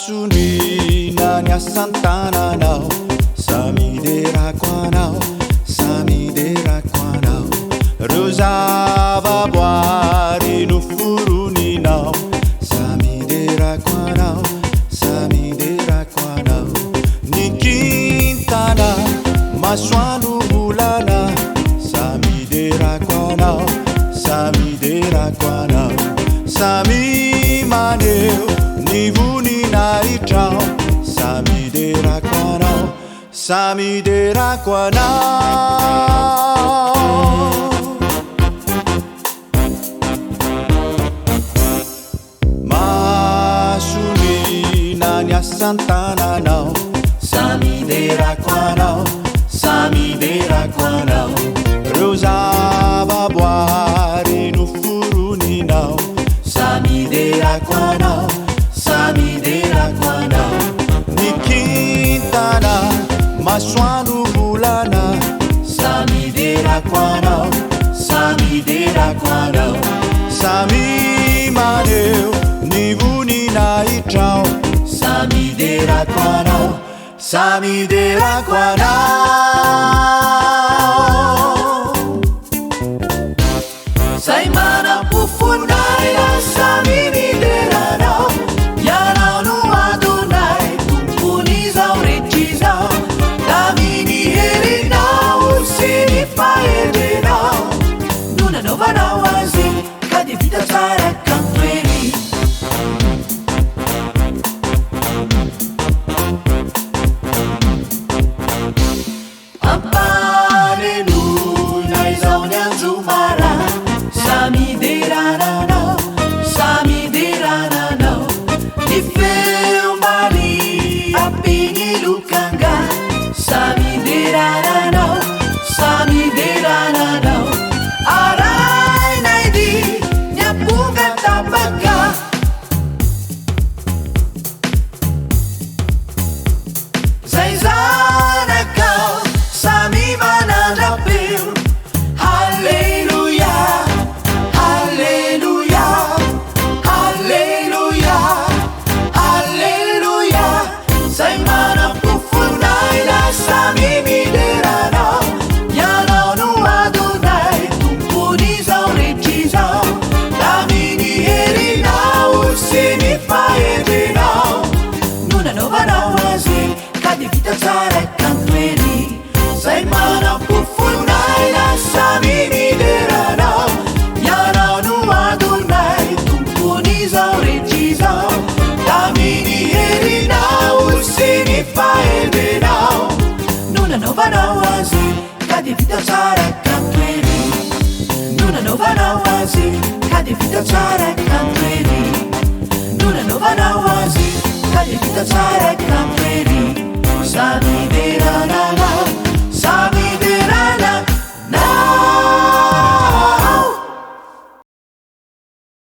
Mahasondriana ny asan-tananao, samy derako anao, samy derako anao. Reo zavaboary noforoninao, samy derako anao, samy derako anao. Ny kintana, masoandro, volana, samy derako anao, samy derako anao. Samy maneho ny voninahitrao, samy derako anao, samy derako anao. Mahasondriana ny asan-tananao, samy derako anao, samy derako anao. Reo zavaboary noforoninao, samy derako anao, samy derako anao. Ny kintana, masoandro, volana, samy derako anao, samy derako anao. Samy maneho ny voninahitrao, samy derako anao, samy derako anao. Zay manam-pofon'aina samy midera anao, Ianao no Adonay, Tompon'izao rehetra izao. Tamin'ny herinao sy ny fahendrenao no nanaovanao azy, ka dia vita tsara kanto ery. Ampanenoina izao ny anjomara, samy derana anao, samy derana anao. Ny feom-bary ampian'ny lokanga, samy derana anao, samy derana anao. Arahina ity ny amponga tapaka. Zay zanakao samy manandra-peo, Haleloia, haleloia, haleloia, haleloia. Zay manam-pofon'aina samy midera anao, Ianao no Adonay, Tompon'izao rehetra izao. Tamin'ny herinao sy ny fahendrenao no nanaovanao azy, ka dia vita tsara kanto ery. Zay manam-pofon'aina samy midera anao, Ianao no Adonay, Tompon'izao rehetra izao. Tamin'ny herinao sy ny fahendrenao no nanaovanao azy, ka dia vita tsara kanto ery. No nanaovanao azy, ka dia vita tsara.